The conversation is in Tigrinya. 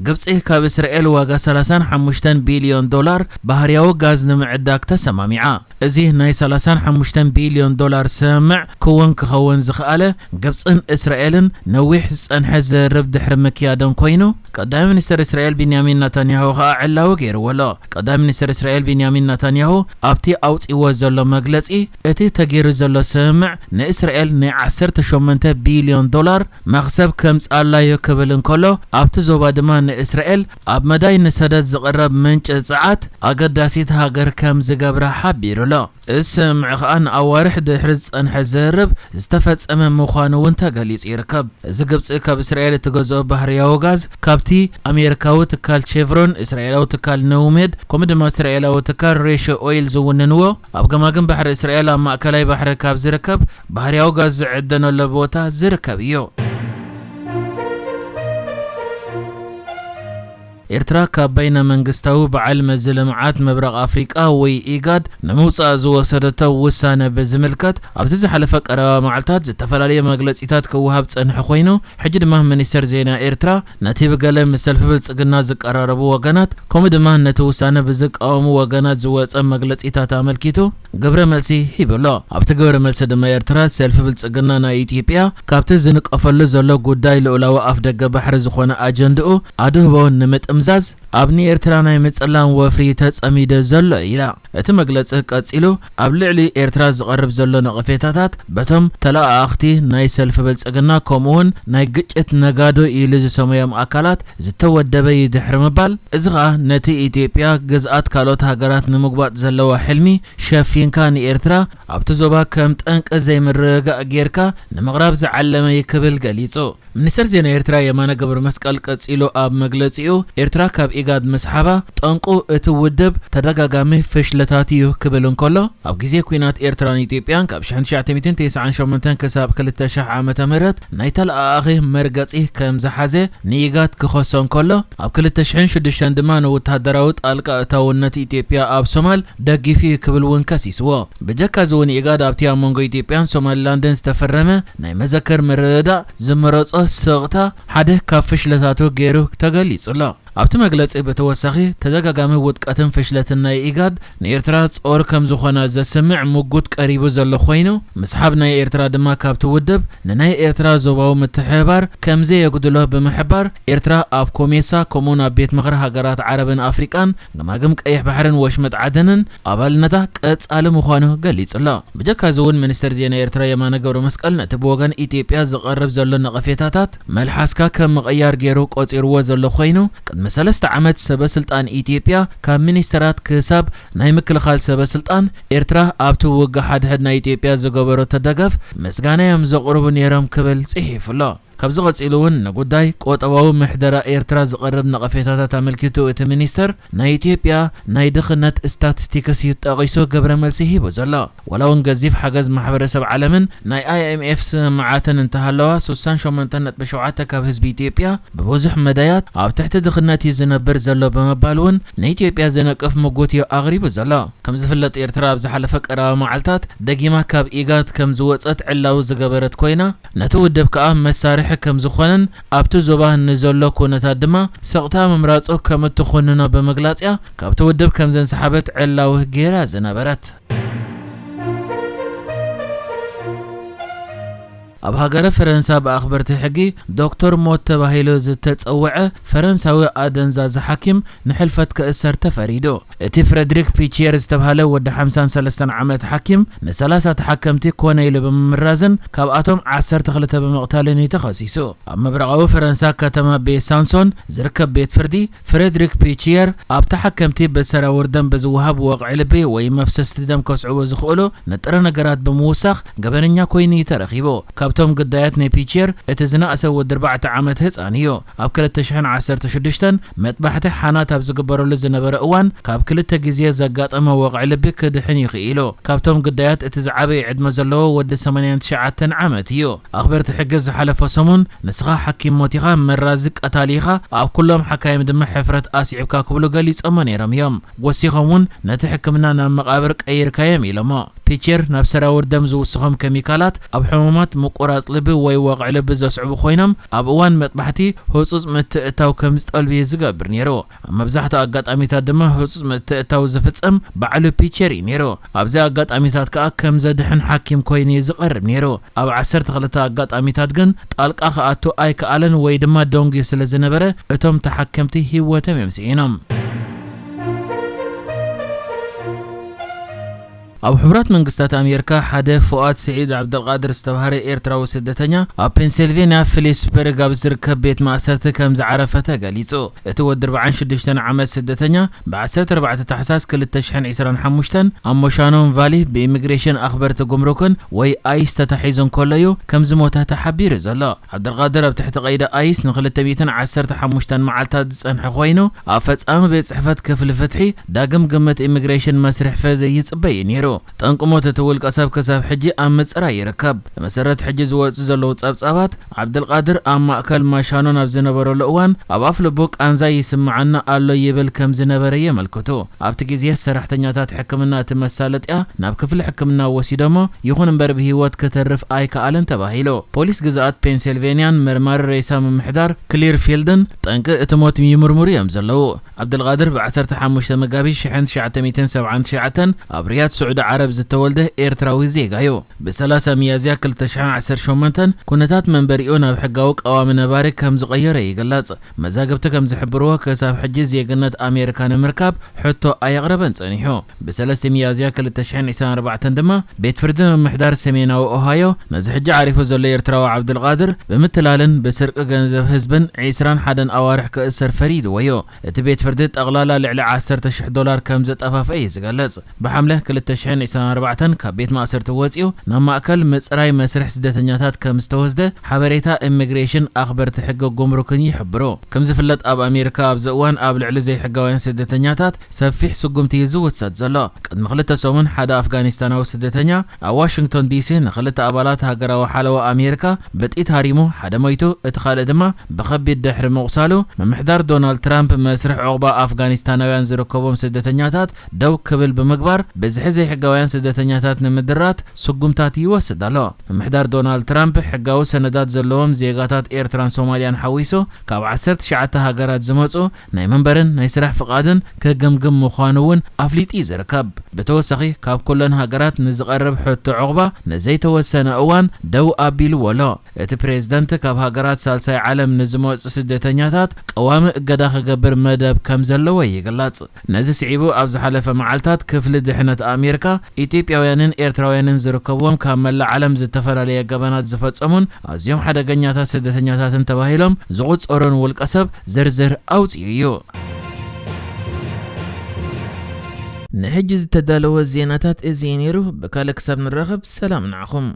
ግብጺ ካብ እስራኤል ዋጋ ሰላሳን ሓሙሽተን ቢልዮን ዶላር ባህርያዊ ጋዝ ንምዕዳግ ተሰማሚዓ። እዚ ናይ ሰላሳን ሓሙሽተን ቢልዮን ዶላር ስምምዕ ክውን ክኸውን ዝኸኣለ፣ ግብጽን እስራኤልን ነዊሕ ዝጸንሐ ዝርርብ ድሕሪ ምክያዶም ኮይኑ፣ ቀዳማይ ሚኒስተር እስራኤል ቢንያሚን ናታንያሁ ከኣ ዕላዊ ገይርዎ ኣሎ። ቀዳማይ ሚኒስተር እስራኤል ቢንያሚን ናታንያሁ ኣብቲ ኣውጺዎ ዘሎ መግለጺ፣ እቲ ተገይሩ ዘሎ ስምምዕ ንእስራኤል ናይ ዓሰርተ ሸሞንተ ቢልዮን ዶላር መኽሰብ ከምጽኣላዮ ክብል እንከሎ፣ ኣብቲ ዞባ ድማ ንእስራኤል ኣብ መዳይ ንሰደድ ዝቕረብ ምንጪ ጸዓት ኣገዳሲት ሃገር ከም ዝገብራ ሓቢሩ ኣሎ። እዚ ስምምዕ ከኣ ንኣዋርሕ ድሕሪ ዝጸንሐ ዝርርብ ዝተፈጸመ ምዃኑ እውን ተገሊጹ ይርከብ። እዚ ግብጺ ካብ እስራኤል እትገዝኦ ባህርያዊ ጋዝ ካብቲ ኣሜሪካዊ ትካል ቼቭሮን፣ እስራኤላዊ ትካል ኖውሜድ፣ ከምኡ ድማ እስራኤላዊ ትካል ሬሾ ኦይል ዝውንንዎ፣ ኣብ ገማግም ባሕሪ እስራኤል ኣብ ማእከላይ ባሕሪ ካብ ዝርከብ ባህርያዊ ጋዝ ዝዕደነሉ ቦታ ዝርከብ እዩ። ኤርትራ ካብ በይነ መንግስታዊ በዓል መዚ ልምዓት ምብራቕ ኣፍሪቃ ወይ ኢጋድ ንምውጻእ ዝወሰደቶ ውሳነ ብዝምልከት፣ ኣብዚ ዝሓለፈ ቀረባ መዓልታት ዝተፈላለየ መግለጺታት ክወሃብ ጸንሑ ኮይኑ፣ ሕጂ ድማ ሚኒስተር ዜና ኤርትራ ነቲ ብገለ ምስ ሰልፊ ብልጽግና ዝቀራረቡ ወገናት፣ ከምኡ ድማ ነቲ ውሳነ ብዝቃወሙ ወገናት ዝወጸ መግለጺታት ኣመልኪቱ ግብረ መልሲ ሂቡ ኣሎ። ኣብቲ ግብረ መልሲ ድማ ኤርትራ፣ ሰልፊ ብልጽግና ናይ ኢትዮጵያ ካብቲ ዝንቀፈሉ ዘሎ ጉዳይ ልኡላዊ ኣፍደገ ባሕሪ ዝኾነ ኣጀንድኡ ኣድህቦ ንምጥምዛዝ ኣብ ንኤርትራ ናይ ምጽላም ወፍሪ ተጸሚደ ዘሎ ኢላ። እቲ መግለጺ ቀጺሉ፣ ኣብ ልዕሊ ኤርትራ ዝቐርብ ዘሎ ነቐፌታታት በቶም ተለኣኣኽቲ ናይ ሰልፊ ብልጽግና ከምኡውን ናይ ግጭት ነጋዶ ኢሉ ዝሰመዮም ኣካላት ዝተወደበ እዩ ድሕሪ ምባል፣ እዚ ኸኣ ነቲ ኢትዮጵያ ግዝኣት ካልኦት ሃገራት ንምጉባጥ ዘለዋ ሕልሚ ሸፊንካ ንኤርትራ ኣብቲ ዞባ ከም ጠንቂ ዘይምርግጋእ ጌርካ ንምቕራብ ዝዓለመ እዩ ክብል ገሊጹ። ሚኒስተር ዜና ኤርትራ የማነ ገብረመስቀል ቀጺሉ ኣብ መግለጺኡ፣ ኤርትራ ካብ ኢጋድ ምስሓባ ጠንቁ እቲ ውድብ ተደጋጋሚ ፍሽለታት እዩ ክብል እንከሎ፣ ኣብ ግዜ ኲናት ኤርትራን ኢትዮጵያን ካብ ሽሕን ትሽዓተ ሚእትን ተስዓን ሸሞንተን ክሳብ ክልተ ሽሕ ዓመተ ምህረት ናይ ተለኣኣኺ መርገጺ ከም ዝሓዘ ንኢጋድ ክኸሶ እንከሎ፣ ኣብ ክልተ ሽሕን ሽዱሽተን ድማ ንወተሃደራዊ ጣልቃ እታውነት ኢትዮጵያ ኣብ ሶማል ደጊፉ እዩ ክብል እውን ከሲስዎ። ብጀካ እዚ እውን ኢጋድ ኣብቲ ኣብ መንጎ ኢትዮጵያን ሶማሊላንድን ዝተፈረመ ናይ መዘከር ምርድዳእ ዝመረጾ ስቕታ ሓደ ካብ ፍሽለታቱ ገይሩ ተገሊጹ ኣሎ። ኣብቲ መግለጺ ብተወሳኺ ተደጋጋሚ ውድቀትን ፍሽለትን ናይ ኢጋድ ንኤርትራ ጾር ከም ዝኾና ዘስምዕ ምጉት ቀሪቡ ዘሎ ኮይኑ፣ ምስሓብ ናይ ኤርትራ ድማ ካብቲ ውድብ ንናይ ኤርትራ ዞባዊ ምትሕብባር ከም ዘየጉድሎ ብምሕባር፣ ኤርትራ ኣብ ኮሜሳ ከምኡውን ኣብ ቤት ምኽሪ ሃገራት ዓረብን ኣፍሪቃን፣ ገማግም ቀይሕ ባሕርን ወሽመጥ ዓደንን ኣባልነታ ቀጻሊ ምዃኑ ገሊጹ ኣሎ። ብጀካ እዚ እውን ሚኒስተር ዜና ኤርትራ የማነ ገብረመስቀል ነቲ ብወገን ኢትዮጵያ ዝቐርብ ዘሎ ነቐፌታታት መልሓስካ ከም ምቕያር ገይሩ ቆጺርዎ ዘሎ ኮይኑ፣ ቅድሚ ሰለስተ ዓመት ሰበ ስልጣን ኢትዮጵያ ካብ ሚኒስተራት ክሳብ ናይ ምክልኻል ሰበ ስልጣን ኤርትራ ኣብቲ ውግእ ሓድሕድ ናይ ኢትዮጵያ ዝገበረቶ ደገፍ ምስጋና እዮም ዘቕርቡ ነይሮም ክብል ጽሒፉ ኣሎ። ካብዚ ቀጺሉ እውን ንጉዳይ ቁጠባዊ ምሕደራ ኤርትራ ዝቐርብ ነቐፌታታት ኣመልኪቱ እቲ ሚኒስተር ናይ ኢትዮጵያ ናይ ድኽነት ስታትስቲክስ እዩ ጠቒሱ ግብረ መልሲ ሂቡ ዘሎ። ዋላ እውን ገዚፍ ሓገዝ ማሕበረሰብ ዓለምን ናይ ኣይ ኤም ኤፍ ስምምዓትን እንተሃለዋ፣ ስሳን ሸሞንተን ነጥቢ ሸውዓተ ካብ ህዝቢ ኢትዮጵያ ብብዙሕ መዳያት ኣብ ትሕቲ ድኽነት እዩ ዝነብር ዘሎ ብምባል እውን ንኢትዮጵያ ዝነቅፍ ምጉት እዩ ኣቕሪቡ ዘሎ። ከም ዝፍለጥ ኤርትራ ኣብ ዝሓለፈ ቀረባ መዓልታት ደጊማ ካብ ኢጋድ ከም ዝወጸት ዕላዊ ዝገበረት ኮይና፣ ነቲ ውድብ ከኣ መሳርሒ ከም ዝኾነን ኣብቲ ዞባ ንዘሎ ኩነታት ድማ ስቕታ ምምራጹ ከም እትኹንኖ ብምግላጽ እያ ካብቲ ውድብ ከም ዘንሰሓበት ዕላዊ ገይራ ዝነበረት። ኣብ ሃገረ ፈረንሳ ብኣኽበርቲ ሕጊ ዶክተር ሞት ተባሂሉ ዝተጸውዐ ፈረንሳዊ ኣደንዛዚ ሓኪም ንሕልፈት ክእሰር ተፈሪዱ። እቲ ፍረድሪክ ፒቺየር ዝተባህለ ወዲ ሓምሳን ሰለስተን ዓመት ሓኪም ንሰላሳ ተሓከምቲ ኮነ ኢሉ ብምምራዝን ካብኣቶም ዓሰርተ ክልተ ብምቕታልን እዩ ተኸሲሱ። ኣብ ምብራቓዊ ፈረንሳ ከተማ ቤሳንሶን ዝርከብ ቤት ፍርዲ፣ ፍሬድሪክ ፒቺየር ኣብ ተሓከምቲ ብሰራውር ደም ብዝወሃብ ወቕዒ ልቢ ወይ መፍሰስቲ ደም ከስዕቡ ዝኽእሉ ንጥረ ነገራት ብምውሳኽ ገበነኛ ኮይኑ እዩ ተረኺቡ። ካብቶም ግዳያት ናይ ፒቺየር እቲ ዝነኣሰ ወዲ ኣርባዕተ ዓመት ህጻን እዩ። ኣብ ክልተ ሽሕን ዓሰርተ ሽዱሽተን መጥባሕቲ ሓናት ኣብ ዝግበረሉ ዝነበረ እዋን ካብ ክልተ ግዜ ዘጋጠመ ወቕዒ ልቢ ክድሕን ይኽኢሉ። ካብቶም ግዳያት እቲ ዝዓበየ ዕድመ ዘለዎ ወዲ ሰማንያን ትሽዓተን ዓመት እዩ። ኣኽበርቲ ሕጊ ዝሓለፈ ሰሙን "ንስኻ ሓኪም ሞት ኢኻ፣ መራዚ ቀታሊ ኢኻ፣ ኣብ ኩሎም ሓካይም ድማ ሕፍረት ኣስዒብካ" ክብሉ ገሊጾሞ ነይሮም እዮም። ወሲኾም እውን "ነቲ ሕክምና ናብ መቓብር ቀይርካዮም" ኢሎሞ። ፒቸር ናብ ሰራውር ደም ዝውስኾም ኬሚካላት ኣብ ሕሙማት ምቁራጽ ልቢ ወይ ወቕዒ ልቢ ዘስዕቡ ኮይኖም፣ ኣብ እዋን መጥባሕቲ ህጹጽ ምትእትታው ከም ዝጠልብ እዩ ዝገብር ነይሩ። ኣብ መብዛሕትኡ ኣጋጣሚታት ድማ ህጹጽ ምትእትታው ዝፍጸም ባዕሉ ፒቸር እዩ ነይሩ። ኣብዚ ኣጋጣሚታት ከኣ ከም ዘድሕን ሓኪም ኮይኑ እዩ ዝቐርብ ነይሩ። ኣብ ዓሰርተ ክልተ ኣጋጣሚታት ግን ጣልቃ ክኣቱ ኣይከኣለን ወይ ድማ ደንጉዩ ስለ ዝነበረ፣ እቶም ተሓከምቲ ህይወቶም እዮም ስኢኖም። ኣብ ሕቡራት መንግስታት ኣሜሪካ ሓደ ፉኣድ ስዒድ ዓብደልቃድር ዝተባህረ ኤርትራዊ ስደተኛ ኣብ ፔንሲልቬንያ ፊሊስበርግ ኣብ ዝርከብ ቤት ማእሰርቲ ከም ዝዓረፈ ተገሊጹ። እቲ ወዲ ኣርባዓን ሽዱሽተን ዓመት ስደተኛ ብ ዓሰርተ ኣርባዕተ ታሕሳስ ክልተ ሽሕን ዕስራን ሓሙሽተን ኣብ ሞሻኖን ቫሊ ብኢሚግሬሽን ኣኽበርቲ ጉምሩክን ወይ ኣይስ ተታሒዙ እንከሎ እዩ ከም ዝሞተ ተሓቢሩ ዘሎ። ዓብደልቃድር ኣብ ትሕቲ ቀይዲ ኣይስ ንክልተ ሚእትን ዓሰርተ ሓሙሽተን መዓልታት ዝጸንሐ ኮይኑ፣ ኣብ ፈጻሚ ቤት ጽሕፈት ክፍሊ ፍትሒ ዳግም ግምት ኢሚግሬሽን መስርሕ ፍርዲ ይጽበይ እዩ ነይሩ። ጠንቂ ሞት እቲ ውልቀ ሰብ ክሳብ ሕጂ ኣብ ምጽራይ ይርከብ። ብመሰረት ሕጂ ዝወጹ ዘለዉ ጸብጻባት፣ ዓብደልቃድር ኣብ ማእከል ማሻኖን ኣብ ዝነበረሉ እዋን ኣብ ኣፍ ልቡ ቃንዛ ይስምዓና ኣሎ ይብል ከም ዝነበረ የመልክቱ። ኣብቲ ግዜ ሰራሕተኛታት ሕክምና እቲ መሳለጥያ ናብ ክፍሊ ሕክምና ወሲዶሞ፣ ይኹን እምበር ብህይወት ክተርፍ ኣይከኣለን ተባሂሉ። ፖሊስ ግዝኣት ፔንሲልቬንያን መርማሪ ሬሳ ምምሕዳር ክሊርፊልድን ጠንቂ እቲ ሞት ይምርምሩ እዮም ዘለዉ። ዓብደልቃድር ብ ዓሰርተ ሓሙሽተ መጋቢት ሽሕን ትሽዓተ ሚእትን ሰብዓን ትሽዓተን ኣብ ሪያድ ስዑዲ ዓረብ ዝተወልደ ኤርትራዊ ዜጋ እዩ። ብ ሰላሳ ሚያዝያ ክልተ ሽሕን ዓሰርተ ሸሞንተን ኩነታት መንበሪኡ ናብ ሕጋዊ ቀዋሚ ነባሪ ከም ዝቐየረ ይግለጽ። መዛግብቲ ከም ዝሕብርዎ፣ ክሳብ ሕጂ ዜግነት ኣሜሪካ ንምርካብ ሕቶ ኣየቕረበን ጸኒሑ። ብ ሰለስተ ሚያዝያ ክልተ ሽሕን ዕስራን ኣርባዕተን ድማ ቤት ፍርዲ ምምሕዳር ሰሜናዊ ኦሃዮ ነዚ ሕጂ ዓሪፉ ዘሎ ኤርትራዊ ዓብዱልቃድር ብምትላልን ብስርቂ ገንዘብ ህዝብን ዕስራን ሓደን ኣዋርሕ ክእሰር ፈሪድዎ እዩ። እቲ ቤት ፍርዲ ጠቕላላ ልዕሊ ዓሰርተ ሽሕ ዶላር ከም ዘጠፋፍአ እዩ ዝገልጽ። ብሓምለ ክልተ ሽሕን ዕስራን ኣርባዕተን ካብ ቤት ማእሰርቲ ወጺኡ ናብ ማእከል ምጽራይ መስርሕ ስደተኛታት ከም ዝተወስደ ሓበሬታ ኢሚግሬሽን ኣኽበርቲ ሕጊ ጉምሩክን ይሕብሩ። ከም ዝፍለጥ ኣብ ኣሜሪካ ኣብዚ እዋን ኣብ ልዕሊ ዘይሕጋውያን ስደተኛታት ሰፊሕ ስጉምቲ እዩ ዝውሰድ ዘሎ። ቅድሚ ክልተ ሰሙን ሓደ ኣፍጋኒስታናዊ ስደተኛ ኣብ ዋሽንግቶን ዲሲ ንክልተ ኣባላት ሃገራዊ ሓለዋ ኣሜሪካ ብጥይት ሃሪሙ፣ ሓደ ሞይቱ፣ እቲ ካልእ ድማ ብኸቢድ ድሕሪ ምቑሳሉ፣ ምምሕዳር ዶናልድ ትራምፕ መስርሕ ዑቕባ ኣፍጋኒስታናውያን ዝርከቦም ስደተኛታት ደው ክብል ብምግባር፣ ብዝሒ ዘይሕጋውያን ስደተኛታት ንምድራት ስጉምታት ይወስድ ኣሎ። ምምሕዳር ዶናልድ ትራምፕ ሕጋዊ ሰነዳት ዘለዎም ዜጋታት ኤርትራን ሶማልያን ሓዊሱ ካብ ዓሰርተ ትሽዓተ ሃገራት ዝመጹ ናይ መንበርን ናይ ስራሕ ፍቓድን ክግምግም ምዃኑ እውን ኣፍሊጡ እዩ ዝርከብ። ብተወሳኺ ካብ ኩለን ሃገራት ንዝቐርብ ሕቶ ዑቕባ ንዘይተወሰነ እዋን ደው ኣቢልዎ ኣሎ። እቲ ፕሬዝደንት ካብ ሃገራት ሳልሳይ ዓለም ንዝመጹ ስደተኛታት ቀዋሚ እገዳ ክገብር መደብ ከም ዘለዎ ይግለጽ። ነዚ ስዒቡ ኣብ ዝሓለፈ መዓልታት ክፍሊ ድሕነት ኣሜሪካ ኢትዮጵያውያንን ኤርትራውያንን ዝርከብዎም ካብ መላእ ዓለም ዝተፈላለየ ገበናት ዝፈጸሙን ኣዝዮም ሓደገኛታት ስደተኛታትን ተባሂሎም ዝቑጸሩን ውልቀ ሰብ ዝርዝር ኣውጺኡ እዩ። ንሕጂ ዝተዳለወ ዜናታት እዚ እዩ ነይሩ። ብካልእ ክሳብ ንራኸብ ሰላም ንዓኹም።